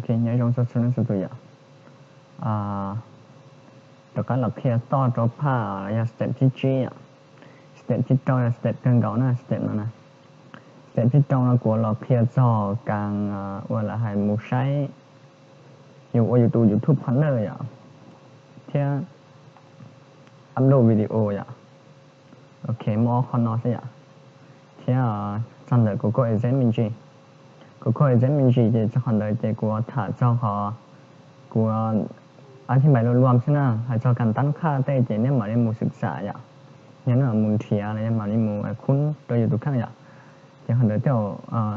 Nyob zoo txog txhua leej txhua tus yom. Rov qab los qhia toj rau phaj yog step thib tsib yom. Step thib rau yog step kawg nkaus na, step no na. Step thib rau no kuv los qhia txog kas ua lawv hais mus saib, yus ua yus tus YouTube partner yom, thiab upload video yom. Ok, muaj ob qho no xwb yom. Thiab txog ntawm kuv coj exam me ntsis, kuv coj exam me ntsis ces txog qhov ntawd ces kuv tham txog qhov kuv ab thib npais luam luam xwb na, hais txog kas tab qhaj tej ces nej mam li mus xwm xam yom. Yog nej mam mus nrhiav los yog mam li mus khub rau yus tus kheej yom. Ces qhov ntawd tej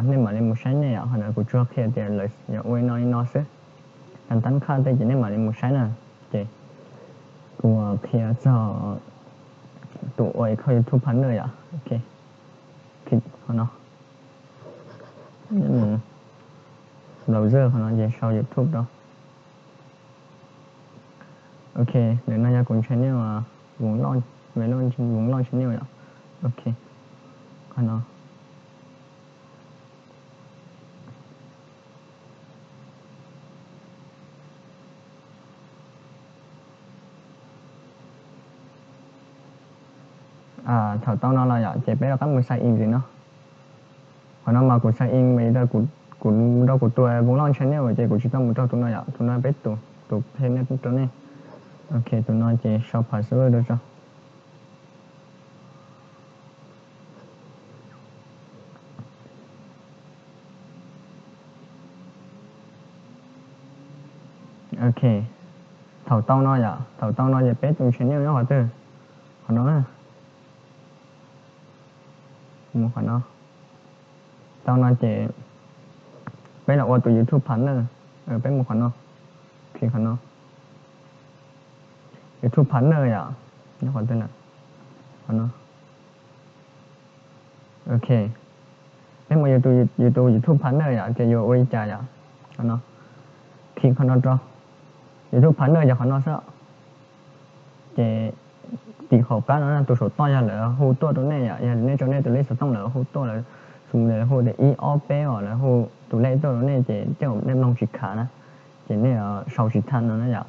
nej mam li mus saib nej yom, qhov ntawd kuv tsuas qhia tias lawv yog ua li no li no xwb. Kas tab qhaj tej ces nej mam li mus saib na. Ces kuv qhia txog tus ua ib qho YouTube partner yom. Ok, qhov no, browser qhov no ces sau YouTube rau. Ok, ntawm no yog kuv channel, Voos Loj, Voos Loj channel yom. Ok, qhov no. Thaum tau no los yom ces peb rov qab mus sign in li no. Qhov no mas kuv sign in mas kuv rau kuv tus Voos Loj channel ces kuv tsis tau mus rau tus no yom, tus no peb tus, tus qhia rau nej. Ok, tus no ces sau password rau tso. Ok, thaum tau no yom, thaum tau no ces peb tus channel nyob qhov twg? Qhov no na. Mus qhov no. Tau no ces peb los ua tus YouTube partner. Peb mus qhov no, qhov no, YouTube partner yom, nyob qhov twg lawm? Qhov no. Ok, peb mus yus tus YouTube partner yom, ces yuav ua li cas yom? Qhov no, qhib qhov no rau. YouTube partner yog qhov no xwb. Ces tim qhov qab no tus saum toj yog lawv hu tuaj rau nej yom, yog nej tso nej tus lej xov tooj lawv hu tuaj, lawv hu tias ib ob peb os, lawv hu tus lej tuaj rau nej ces tej zaum nej mloog tsis khav na, ces nej sau tsis tag no na yom.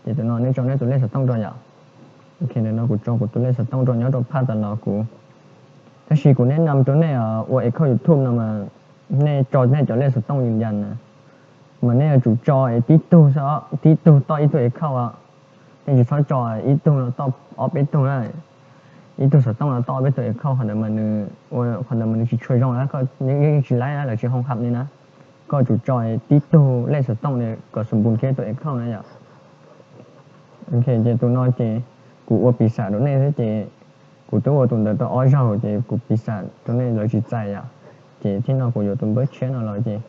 Ces tus no nej tso nej tus lej xov tooj rau yom. Ok, ntawm no kuv tso kuv tus lej xov tooj rau nyob rau phaj tas los kuv, tab sis kuv neb nam rau nej ua account YouTube no mas nej tso nej cov lej xov tooj yws yas na, mas nej yuav tsum tso tib tug xwb, tib tug toj ib tug account. Nej tsis txhob tso ib tug no toj ob peb tug na, ib tug xov tooj no toj ob peb tug account, qhov ntawd mas nws, qhov ntawd mas nws tsis tshua zoo na, yeej tsis laib na, lawv tsis hoo hab li na. Koj tsum tso tib tug lej xov tooj kom xum npus thiab tus account na yom. Ok, ces tus no ces kuv ua piv xam rau nej xwb ces kuv twb ua tus ntawd tau ob zaug ces kuv piv xam rau nej lawv tsis txais yom. Ces thib no kuv yuav tus npawb tshiab no los ces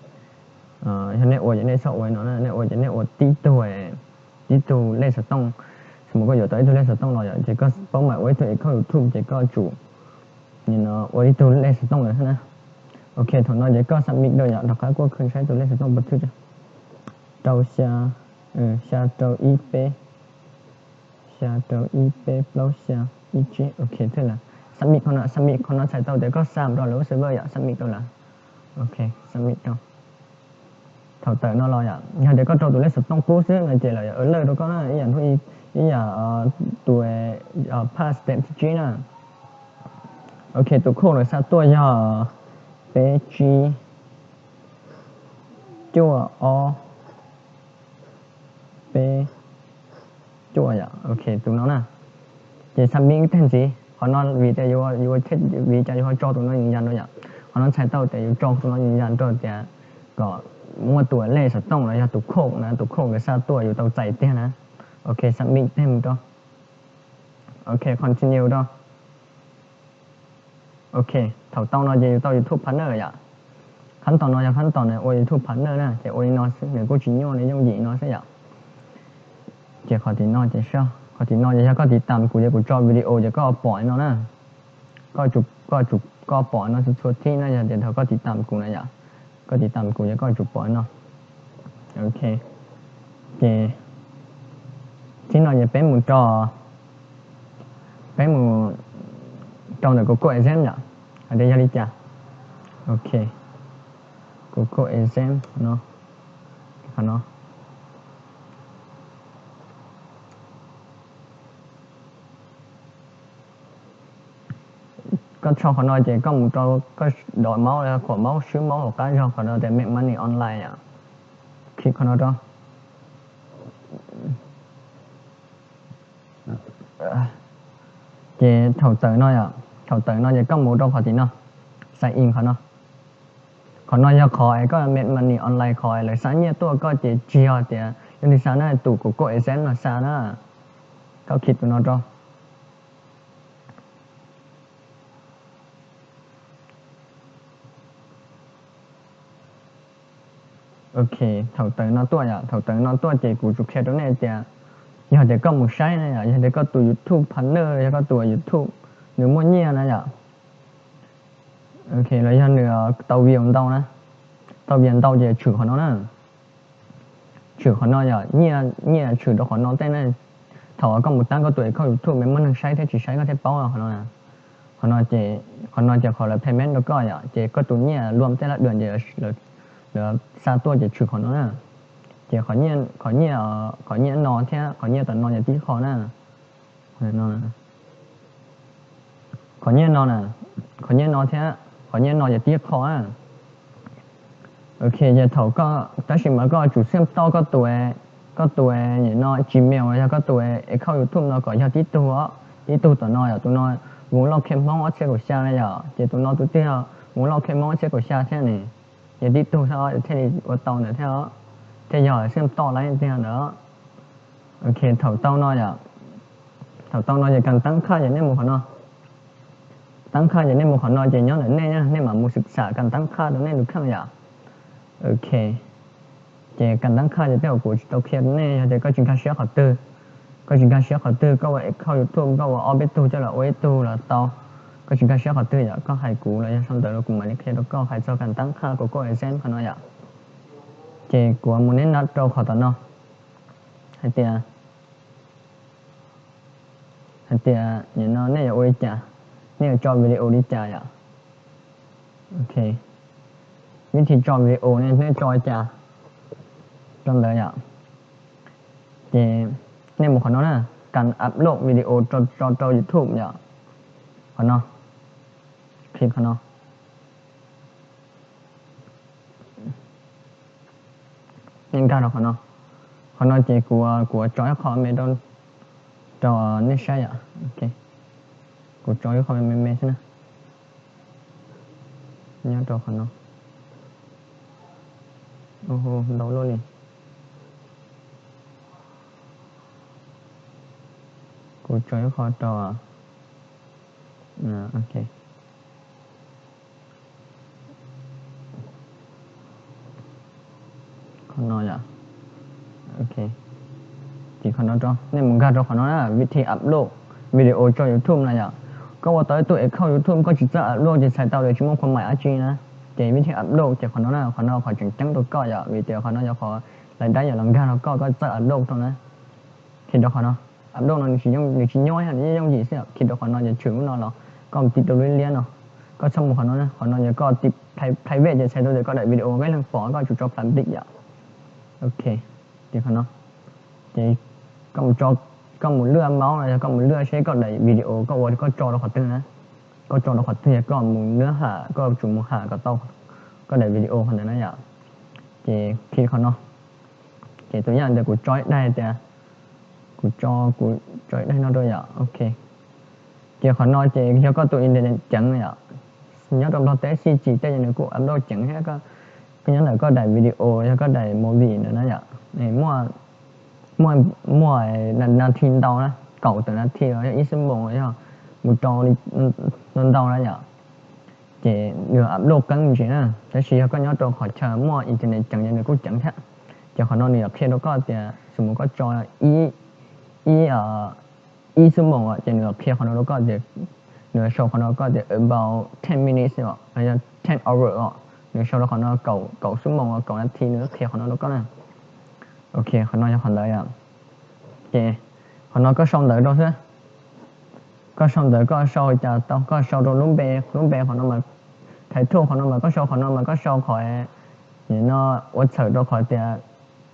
yog nej ua ces nej txhob ua no na, nej ua ces nej ua tib tug, tib tug lej xov tooj. Xws li koj yuav tau ib tug lej xov tooj los yom, ces koj paub mam ua ib tug account YouTube ces koj tsum ua ib tug lej xov tooj lawm na. Ok, thaum no ces koj submit rau yom, rov qab kuaj khw saib tus lej xov tooj puas thwj. Rau xya, xya rau ib peb, xya rau ib peb plaub xya ib tsib. Ok, thwj lawm. Submit qhov no, submit qhov no txhais tau tias koj xa rau lawv lub server yom, submit rau lawm. Ok, submit rau. Thaum tawm no los yom, yog tias koj rau tus lej xov tooj qub xwb no ces lawv yuav lawj rau koj na, ib yam hnub, ib yam tus pass step thib tsib na. Ok, tus code lawv xa tuaj yog peb tsib cuaj ob peb cuaj yom. Ok, tus no na. Ces submit tag ntxiv qhov no vim tias yuav, vim cas yuav tso tus no yws yas rau yom? Qhov no txhais tau tias yuav tso tus no yws yas rau tias kom muaj tus lej xov tooj los yog tus code na, tus code lawv xa tuaj yus tau txais tiag na. Ok, submit tag mus rau. Ok, continue rau. Ok, thaum tau no ces yus tau YouTube partner yom. Khab tau no yog khab tau nws ua YouTube partner na, ces ua li no xwb nws kuj tsis nyuaj, nws yooj yim no xwb yom. Ces qhov tim no ces, qhov tim no ces yog koj tiv tam kuv ces kuv tso video ces koj pom li no na. Koj, koj pom no txhua txhua thib na, yog tias thaum koj tiv tam kuv na yom. Koj tiv tam kuv ces koj tsum pom no. Ok, ces thib no ces peb mus rau, peb mus rau ntawm Google AdSense yom, hais tias yog li cas. Ok, Google AdSense no, Qhov no, koj sau qhov no ces koj mus rau koj dov maub, khuam maub, swb maub hauv qab zog qhov no tias make money online yom. Qhov no rau. Ces thaum tawm no yom, thaum tawm no ces koj mus rau qhov tim no, sign in qhov no. Qhov no yog qhov es koj make money online, qhov es lawv xa nyiaj tuaj koj ces tsis yog tias yog li xa na, tus kuv koj exam no xa na. Koj khij tus no rau. Ok, thaum tawm no tuaj yom, thaum tawm no tuaj ces kuv tsuas qhia rau nej tias yog tias koj mus saib na yom, yog tias koj tus YouTube partner, yog koj tus YouTube nws muaj nyiaj na yom, ok, los yog nws tau view ntau na, tau view ntau ces tshwm qhov no na. Tshwm qhov no yom, nyiaj tshwm rau qhov no tej na. Thaum koj mus tab koj tus account YouTube mas muaj neeg saib thiab tsis saib koj thiaj paub qhov no. Qhov no ces, qhov no ces qhov lawv payment rau koj yom, ces koj tus nyiaj luam tej lab dua ces lawv xa tuaj ces tshwm qhov no na. Ces qhov nyiaj, qhov nyiaj no thiab qhov nyiaj tom no ces tib qho na. Qhov nyiaj no, qhov nyiaj no thiab qhov nyiaj no ces tib qho na. Ok, ces thaum koj, tab sis mas koj tsum xij toj koj tus, koj tus no Gmail los yog koj tus account YouTube no kom yog tib tug, tib tug tom no yom, tus no Voos Lauj Qhia Hmoob ob txhiab kaum xya na yom, ces tus no tus twg yog Voos Lauj Qhia Hmoob ob txhiab kaum xya thiab ne, yog tib tug thiab thiaj li ua tau ntawd thiab, thiaj yog xij toj lawm tiag ntawd. Ok, thaum tau no yom, thaum tau no ces kas tab qhaj ces nej mus qhov no. Tab qhaj ces nej mus qhov no ces nyob ntawm nej, nej mam mus xwm xam kas tab qhaj rau nej tus kheej yom. Ok, ces kas tab qhaj ces tej zaum kuv tsis tau qhia rau nej, yog tias koj tsis nkag siab qhov twg, koj tsis nkag siab qhov twg, koj ua account YouTube koj ua ob peb tug coj los ua ib tug los tau. Koj tsis nkag siab qhov twg yom, koj hais kuv los yog sau ntawv los kuv mam li qhia rau koj hais txog kas tab qhaj kuv koj exam qhov no yom. Ces kuv mus neb nab rau qhov tom no hais tias, hais tias nim no nej yuav ua li cas, nej yuav tso video li cas yom. Ok, vib thi tso video ne nej tso li cas, tso ntawd yom. Ces nej mus qhov no na, kas upload video tso rau YouTube yom. Qhov no, qhov no, nej nkag rau qhov no. Qhov no ces kuv, kuv tso ib qho me rau nej saib yom. Kuv tso ib qho me me xwb na. Nyob rau qhov no. Ntau luaj li. Kuv tso ib qho rau, ok. Qhov no yom. Ok, ces qhov no rau, nej mus nkag rau qhov no na, vib thi upload video tso YouTube no yom. Koj ua tau ib tug account YouTube koj tsis txawj upload ces txhais tau tias tsis muaj qhua mais dab tsi na. Ces vib thi upload ces qhov no na, qhov no qhov tseem ceeb rau koj yom, vim tias qhov no yog qhov lais dab yom los nkag rau koj, koj txawj upload rau na. Khi rau qhov no, upload no nws tsis nyob, nws tsis nyob, nws yooj yim xwb yom. Khi rau qhov no ces tshwm lub no los koj mus tiv rau lub liab no, koj txhob mus qhov no na, qhov no yog koj tiv private ces txhais tau tias koj daim video nqaij leej pom, koj tsum tso public yom. Ok, ces qhov no ces koj mus, koj mus lwaj maub los yog koj mus lwaj seb koj daim video koj ua koj tso rau qhov twg na. Koj tso rau qhov twg yog koj mus nab ham, koj tsum mus ham kom tau koj daim video qhov ntawd na yom. Ces khi qhov no, ces tus yam ntawd kuv tso ib daim tias, kuv tso, kuv tso ib daim no rau yom. Ok, ces qhov no ces yog koj tus internet ceev yom. Nyob rau Nplog teb xij tsis tej ces nws kuj upload ceev thiab. Koj nyob ntawm koj daim video yog koj daim movie ntawd na yom, muaj, muaj nas this ntau na, kaum tawm nas this los yog ib xuab moos los yog mus rau li ntau ntau na yom. Ces nws upload qeeb ntsis na, tab sis yog koj nyob rau qhov chaw muaj internet ceev ces nws kuj ceev thiab. Ces qhov no nws yuav qhia rau koj tias xws mus koj tso ib, ib xuab moos ces nws yuav qhia qhov no rau koj tias, nws yuav sau qhov no rau koj tias about ten minutes os, los yog ten hours os, nws sau rau qhov no kaum xuab moos os, kaum nas this, nws qhia qhov no rau koj na. Ok, qhov no yog qhov ntawd yom. Ces qhov no koj sau ntawv rau xwb. Koj sau ntawv koj sau li cas tau, koj sau rau lub npe, lub npe qhov no mas, title qhov no mas koj sau, qhov no mas koj sau qhov no ua txhawm rau qhov tias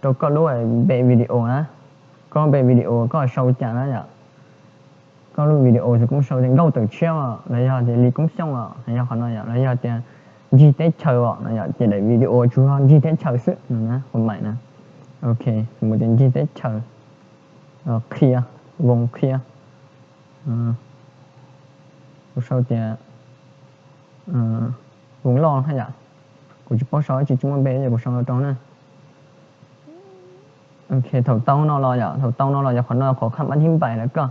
rau koj lub npe video na, koj lub npe video koj sau cas na yom. Koj lub video xov tooj sau tias nkauj tawm tshiab los yog tias Lis Koob Xyooj los yog qhov no yom, los yog tias ncig teb chaws os no yom, ces daim video tsuas yog ncig teb chaws xwb no na, kuv maim na. Ok, kuv mus tias ncig teb chaws, qhia, voos qhia, kuv sau tias voos loj na yom. Kuv tsis paub sau dab tsi, tsis muaj npe ces kuv sau rau na. Ok, thaum tau no los yom, thaum tau no los yog qhov no qhov kham ab thib npais lawm koj,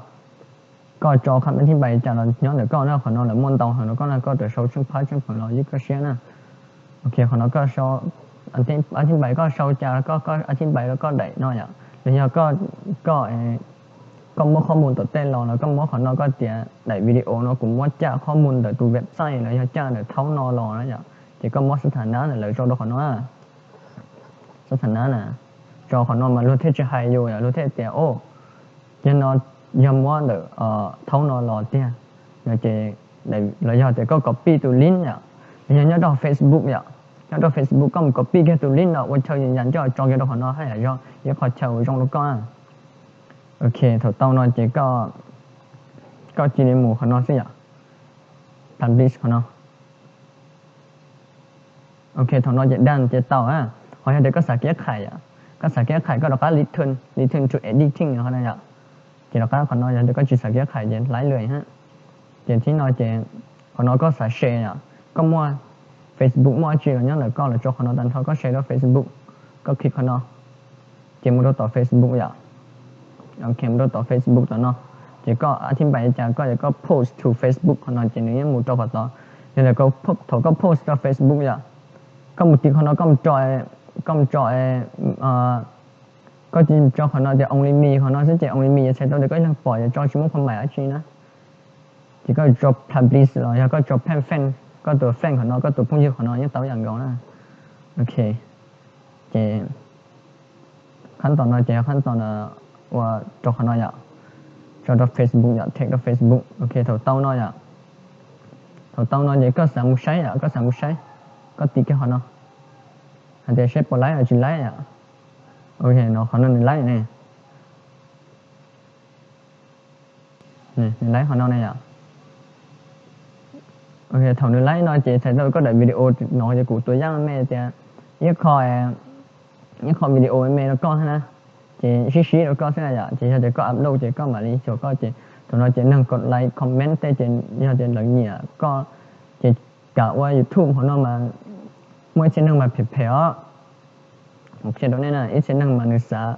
koj tso kham ab thib npais cas los nyob ntawm koj na, qhov no lawv muaj ntau heev rau koj na, koj tawm sau tsheej phab tsheej pheem los yeej koj siab na. Ok, qhov no koj sau ab thib npais, koj sau cas los koj, koj ab thib npais rau koj daim no yom, los yog koj, koj muab qhob mus tom tej los los koj muab qhov no koj tias daim video no kuv muab caj qhob mus ntawm tus website los yog caj ntawm thaub no los na yom, ces koj muab xab tha nab ntawm lawv tso rau qhov no. Xab tha nab na, tso qhov no mas luag thiaj tsis hais yus yom, luag thiaj tias o, yog no yog muab ntawm thaub no los tiag no ces, los yog tias koj copy tus link yom, los yog nyob rau Facebook yom, nyob rau Facebook koj mus copy kiag tus link no ua chaw yas coj tso kiag rau qhov no haj yam yog ib qho chaw uas zoo rau koj. Ok, thaum tau no ces koj cia li mus qhov no xwb yom, publish qhov no. Ok, thaum no ces done ces tau na. Ho yog tias koj xav kiab qhais yom, koj xav kiab qhais koj rov qab return, return to editing qhov no yom. Ces rov qab qhov no yog tias koj tsis xav kiab qhais ces laib lawm ha. Ces thib no ces qhov no koj xav share yom, koj muaj Facebook muaj dab tsi los nyob ntawm koj los tso qhov no tag nrho, koj share rau Facebook, koj click qhov no ces mus rau tom Facebook yom. Ok, mus rau tom Facebook tom no ces koj ab thib npais li cas koj yog koj post to Facebook qhov no ces nws yeej mus rau qhov tod. Yog li thaum koj post rau Facebook yom, koj mus tiv qhov no, koj mus tso, koj cia li tso qhov no tias only me qhov no xwb ces only me ces txhais tau tias koj ib leeg pom ces tso tsis muaj qhov maim dab tsi na. Ces koj tso publish los yog koj tso pheej friend, koj tus friend qhov no, koj tus phooj ywg qhov no yeej tau ib yam nkaus na. Ok, ces khab tom no ces yog khab tom ua rau qhov no yom, tso rau Facebook yom, tag rau Facebook. Ok, thaum tau no yom, thaum tau no ces koj xav mus saib yom, koj xav mus saib, koj tiv kiag qhov no hais tias saib puas laib los tsis laib yom. Ok, no qhov no nws laib ne, nws laib qhov no ne yom. Ok, thaum nws laib no ces txhais tau koj daim video no ces kuv tua yaj me tias ib qho, ib qho video me rau koj thiab na, ces sib sib rau koj xwb na yom. Ces yog tias koj upload ces koj mam li xyuas koj ces thaum no ces neeg kom like comment tej ces yog tias lawv nyiam koj ces kam ua YouTube hauv no mas muaj ib txhia neeg mas phem phem os. Kuv qhia rau nej na, ib txhia neeg mas nws xav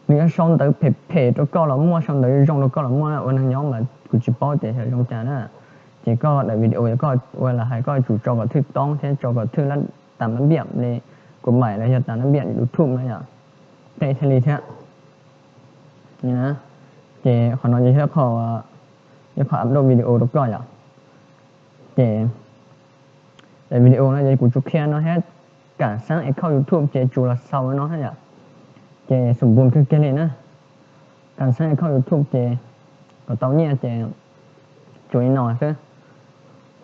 nws yuav sau ntawv phem phem rau koj los muaj, sau ntawv zoo rau koj los muaj na, ua neeg nyob mas kuv tsis paub tias xyov zoo cas na. Ces koj daim video yog koj ua lam hais koj yuav tsum tso kom thwj toob thiab tso kom thwj lab tas mab npiam li kuv maim los yog tas mab npiam YouTube na yom, tej thiaj li thiab. Ces qhov no ces yog qho, yog qhov upload video rau koj yom. Ces daim video no ces kuv tsuas qhia no thiab, kam xeeb account YouTube ces tsuas los xaus no thiab yom. Ces xum npum kawg kiag li na, kam xeeb account YouTube ces kom tau nyiaj ces tsuas li no xwb.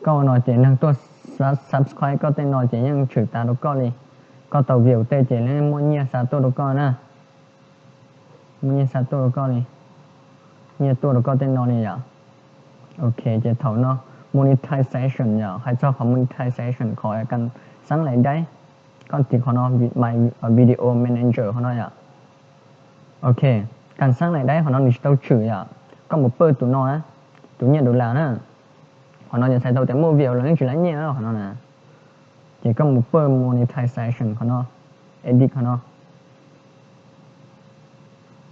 Koj ua no ces neeg tuaj subscribe koj tej no ces yeej tshwm tas rau koj li. Koj tau view tej ces yeej muaj nyiaj xa tuaj rau koj na. Muaj nyiaj xa tuaj rau koj li, nyiaj tuaj rau koj tej no li yom. Ok, ces thaum no monetization yom, hais txog qhov monetization, qhov kam xeeb lais daib, koj tiv qhov no, my video manager qhov no yom. Ok, kam xeeb lais daib qhov no nws tsis tau tshwm yom, koj mus pawj tus no na, tus nyiaj dollar na. Qhov no ces txhais tau tias muaj view los yeej tsis laib nyiaj qhov no na. Ces koj mus pawj monetization qhov no, edit qhov no.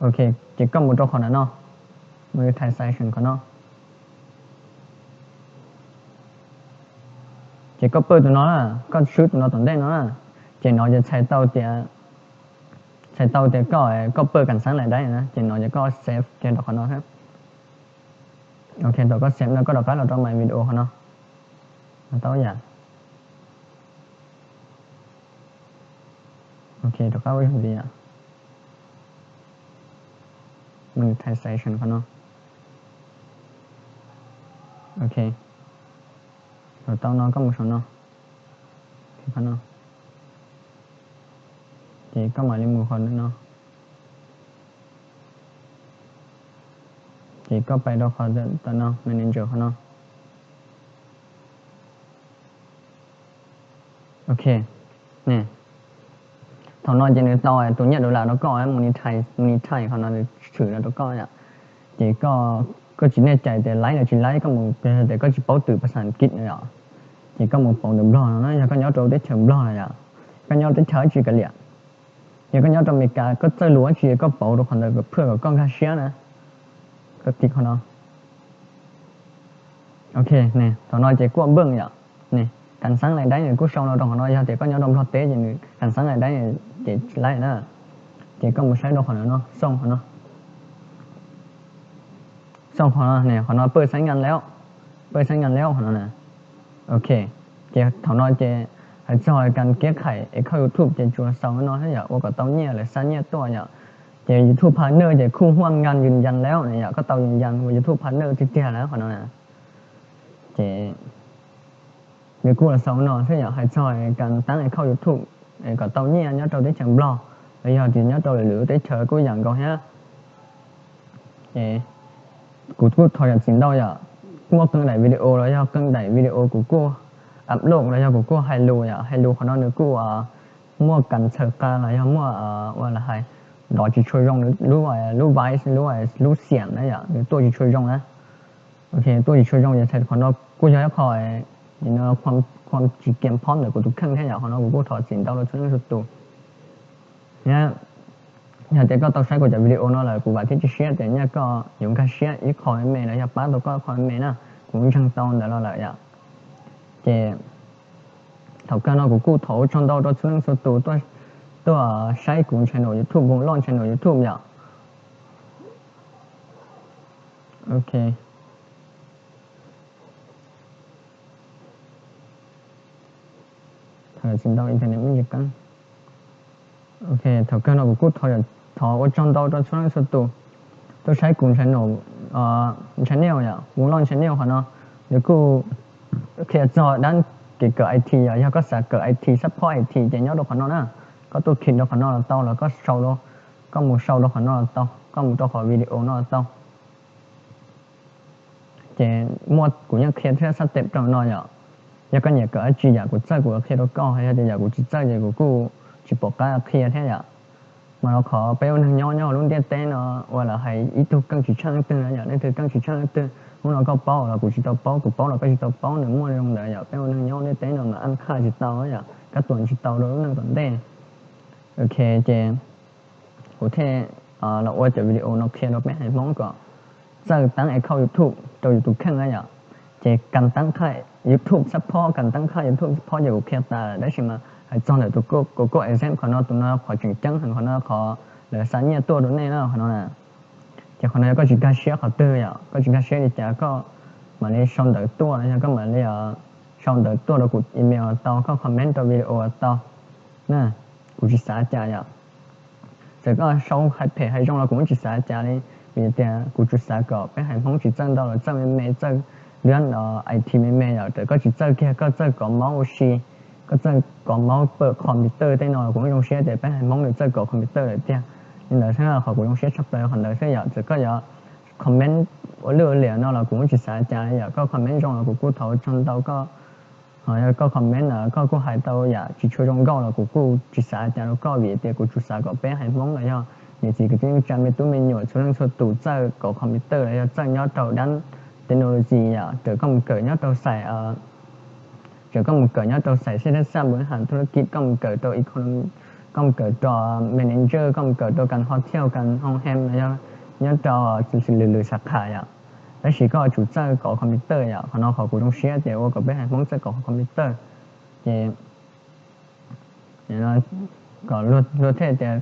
Ok, ces koj mus rau qhov na no, monetization qhov no. Ces koj pawj tus no na, koj swb tus no tom ntej no na, ces no ces txhais tau tias, txhais tau tias koj, koj pawj kam xeeb lais daib na, ces no ces koj save kiag rau qhov no xwb. Ok, thaum koj save no koj rov qab los rau my video qhov no, tau yam. Ok, rov qab ua ntxiv yom, monetization qhov no. Ok, thaum tau no koj mus saum no, qhov no, ces koj mam li mus qhov no. Ces koj pais rau qhov no, manager qhov no. Ok, thaum no ces nws tau tus nyiaj dollar rau koj, monetize, monetize qhov no nws tshwm los rau koj yom. Ces koj tsis nej cais tias laib los tsis laib, koj mus tias koj tsis paub twm pas xas kis no yom, ces koj mus pauv ntawm Nplog no na, yog koj nyob rau teb chaws Nplog no yom, koj nyob teb chaws dab tsi kav liam. Yog koj nyob rau Amelikas koj txawj lus dab tsi koj pauv rau qhov ntawd kom phwj kom koj nkag siab na. Koj tiv qhov no. Ok, thaum no ces kuaj npwj yom. Kam xeeb lais dab nws kuj sau no rau qhov no, yog tias koj nyob rau Nplog teb ces nws kam xeeb lais dab ces tsis laib na. Ces koj mus saib rau qhov no, xoo qhov no. Xoo qhov no, qhov no pawj xeeb ngan leb, pawj xeeb ngan leb qhov no na. Ok, ces thaum no ces hais txog kas keb qhais es koj YouTube ces tsuas xaus no thiab yom, ua kom tau nyiaj lawv xa nyiaj tuaj yom. Ces YouTube partner ces khuj huaj ngan yws yas leb na yom, koj tau yws yas ua YouTube partner tiag tiag lawm qhov no na. Ces nws kuj los xaus no xwb yom, hais txog kas taab account YouTube kom tau nyiaj nyob rau teb chaws Nplog, los yog tias nyob rau lwm lwm teb chaws kuj yam nkaus thiab. Ces kuv kuj thov zam txim ntau yom, muaj qee daim video los yog qee daim video kuv kuj upload los yog kuv kuj hais lus yom, hais lus qhov no nws kuj muaj kas txhaws qa los yog muaj ua los hais nrov tsis tshua zoo, lub, lub voice, lub, lub xiam na yom, nws tuaj tsis tshua zoo na. Ok, tuaj tsis tshua zoo ces qhov no kuj yog ib qho, qhov tsis kiam phob ntawm kuv tus kheej thiab yom, qhov no kuv kuj thov txim ntau rau txhua leej txhua tus. Yog tias koj tau saib kuv cov video no lawm kuv vam thiab cia siab tias nyaj koj yuav nkag siab ib qho me me los yog pab tau koj ib qho me me na, kuv ntseeg tau ntawd los lawm yom. Ces thaum kawg no kuv kuj thov ua tsaug ntau rau txhua leej txhua tus tuaj saib kuv channel YouTube, Voos Loj channel YouTube yom. Ok. Thaum tsis ntau internet me ntsis qeeb. Ok, thaum kawg no kuv kuj thov ua tsaug ntau rau txhua leej txhua tus tuaj saib kuv channel, channel yom, Voos Loj channel qhov no. Nws kuj qhia txog dab kev kawm I T yom, yog koj xav kawm I T, support I T ces nyob rau qhov no na. Koj tuaj khim rau qhov no los tau, los koj sau, koj mus sau rau qhov no los tau, koj mus rau qhov video no los tau. Ces muaj, kuv yeej qhia thiab xab teb rau no yom. Yog koj nyiam kawm dab tsi yom, kuv txawj kuv qhia rau koj, yog tias yam kuv tsis txawj ces kuv kuj tsis pom qab qhia thiab yom. Mas rau qhov peb ua neeg nyob nyob hauv lub ntiaj teb no, ua lawv hais ib tug keej tsis tsheej leej twg na yom, leej twg keej tsis tsheej leej twg. Hnub no koj paub los kuv tsis tau paub, kuv paub los koj tsis tau paub, nws muaj zoo ntawd yom. Peb ua neeg nyob ntiaj teb no mas an khaj tsis tau yom, kab tuam tsis tau rau lub neej tom ntej. Ok, ces kuv thiaj los ua cov video no qhia rau peb haiv Hmoob kom txawj taab account YouTube rau yus tus kheej na yom. Ces kas taab qhaj YouTube support, kas taab qhaj YouTube support ces kuv qhia tas lawm, tab sis mas hais txog ntawm tus Google AdSense qhov no, tus no qhov tseem ceeb heev, qhov no qhov lawv xa nyiaj tuaj rau nej na qhov no na. Ces qhov no yog koj tsis nkag siab qhov twg yom, koj tsis nkag siab li cas koj mam li sau ntawv tuaj los yog koj mam li sau ntawv tuaj rau kuv email los tau, koj comment rau video los tau na, kuv tsis xav cas yom. Txawm koj sau hais phem hais zoo los kuv tsis xav cas li, vim tias kuv tsuas xav kom peb haiv Hmoob tsis txawj ntau los txawj me me, txawj liab I T me me yom. Txawm koj tsis txawj kiag, koj txawj kov mob ua si, koj txawj kov mob pawm computer tej no los kuv zoo siab tias peb haiv Hmoob nws txawj kov computer lawm tiag. Li ntawd xwb qhov kuv zoo siab tshaj plaws qhov ntawd xwb yom. Txawm koj yuav comment ua lwj ua liam no los kuv tsis xav cas li yom, koj comment zoo los kuv kuj thov ua tsaug ntau koj. Ho yog koj comment los koj kuj hais tau yam tsis tshua zoo nkauj los kuv kuj tsis xav cas rau koj, vim tias kuv tsuas xav kom peb haiv Hmoob los yog niam txiv kwv tij neej tsa me tub me nyuam txhua leej txhua tus txawj kov computer los yog txawj nyob rau dab technology yom. Txawm koj mus kawm nyob rau xais, txawm koj mus kawm nyob rau xais xej thab xaj npawv ham thu la kij, koj mus kawm rau economy, koj mus kawm rau manager, koj mus kawm rau kas hotel, kas hoo hem los yog nyob rau lwm lwm sab qham yom. Tab sis koj tsum txawj kov computer yom, qhov no qhov kuv zoo siab tias ua kom peb haiv Hmoob txawj kov computer. Ces kom luag thiaj tias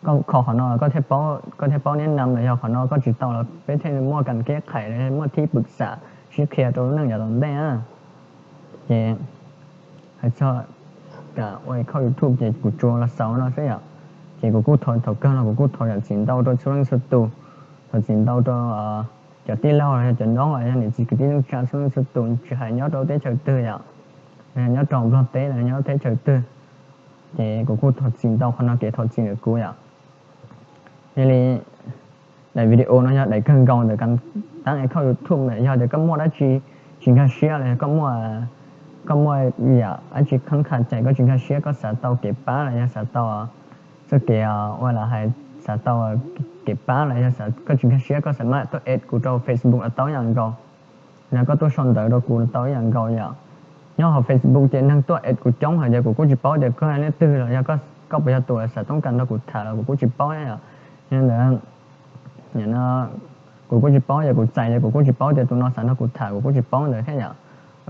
koj kho qhov no los koj thiaj paub niab nam los yog qhov no koj tsis tau los peb thiaj muaj kas keb qhais los muaj thib pwm xam sib qhia rau lub neej yav tom ntej na. Ces hais txog kam ua account YouTube ces kuv tsuas los xaus no xwb yom. Ces kuv kuj thov, thaum kawg no kuv kuj thov zam txim ntau rau txhua leej txhua tus, thov txim ntau rau cov tij laug los yog cov noob los yog niam txiv kwv tij neej tsa txhua leej txhua tus, tsis hais nyob rau teb chaws twg yom, los yog nyob rau Nplog teb los yog nyob teb chaws twg. Ces kuv kuj thov txim ntau, qhov no kev thov txim ntawm kuv yom. Yog li daim video no yog daim kawg nkaus ntawm dab account YouTube ntawm yog tias koj muaj dab tsi tsis nkag siab los yog koj muaj yam dab tsi khab kha cais koj tsis nkag siab koj xav tau kev pab los yog xav tau txoj kev ua los hais xav tau kev pab los yog koj tsis nkag siab koj xav mam tuaj add kuv rau Facebook los tau ib yam nkaus. Los koj tuaj sau ntawv rau kuv tau ib yam nkaus yom. Nyob hauv Facebook ces neeg tuaj add kuv coob heev ces kuv kuj tsis paub tias koj yog leej twg los yog koj puas yog tus xav toob kas nrog kuv tham los kuv kuj tsis paub thiab yom. Yog li ntawd, kuv kuj tsis paub ces kuv txais ces kuv kuj tsis paub tias tus no xav nrog kuv tham kuv kuj tsis paub ntawd thiab yom.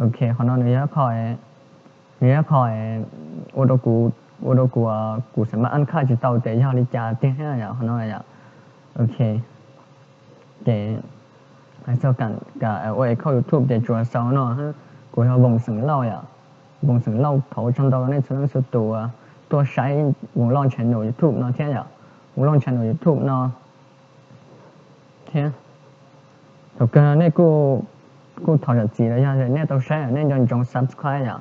Ok, qhov no nws yog ib qho, nws yog ib qho ua rau kuv, ua rau kuv, kuv xav mam an khaj tsis tau tias yog li cas tiag thiab yom qhov no yom. Ok, ces hais txog kam ua account YouTube ces tsuas xaus no. Kuv yog Voos Xeem Lauj yom. Voos Xeem Lauj thov ua tsaug ntau rau nej txhua leej txhua tus tuaj saib Voos Lauj channel YouTube no thiab yom. Voos Lauj channel YouTube no thiab. Thaum kawg no nej kuj thov zam txim los yog nej tau saib nej nco ntsoov subscribe yom.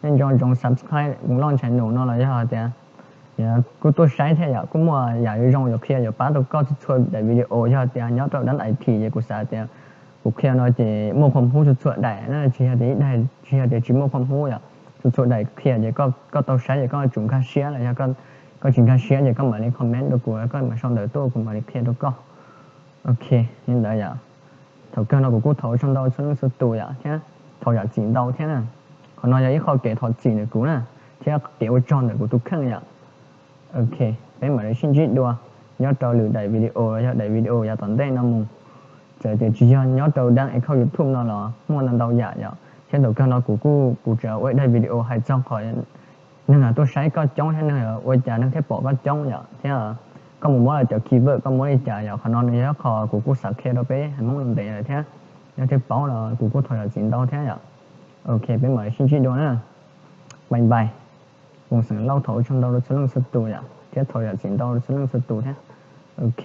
Nej nco ntsoov subscribe Voos Lauj channel no los yog tias kuj tuaj saib thiab yom. Kuj muaj yam zoo yuav qhia yuav pab tau koj txhua txhua daim video. Yog tias nyob rau dab I T ces kuv xav tias kuv qhia no ces muaj qhov hub txhua txhua daim na, tsis yog tias ib daim, tsis yog tias tsis muaj qhov hub yom. Txhua txhua daim qhia ces koj tau saib ces koj tsum nkag siab los yog koj tsis nkag siab ces koj mam li comment rau kuv, koj mam sau ntawv tuaj kuv mam li qhia rau koj. Ok, li ntawd yom. Thaum kawg no kuv kuj thov ua tsaug ntau txhua leej txhua tus yom thiab thov zam txim ntau thiab na. Qhov no yog ib qho kev thov txim ntawm kuv na, thiab kev ua tsaug ntawm kuv tus kheej yom. Ok, peb mam li sib ntsib dua nyob rau lwm daim video los yog daim video yav tom ntej no mus. Txawm tias tsis yog nyob rau dab account YouTube no los muaj ntau ntau yam yom. Thiab thaum kawg no kuv kuj kuv tseem ua ib daim video hais txog qhov neeg tuaj saib koj coob thiab neeg ua cas neeg thiaj pom koj coob yom thiab koj mus muab lawv cov keyword koj muab li cas yom. Qhov no nws yog ib qho kuv kuj xav qhia rau peb haiv Hmoob ntev lawm thiab yog thiaj paub los kuv kuj thov zam txim ntau thiab yom. Ok, peb mam li sib ntsib dua na. Bye bye. Voos Xeem Lauj thov ua tsaug ntau rau txhua leej txhua tus yom thiab thov zam txim ntau rau txhua leej txhua tus thiab. Ok.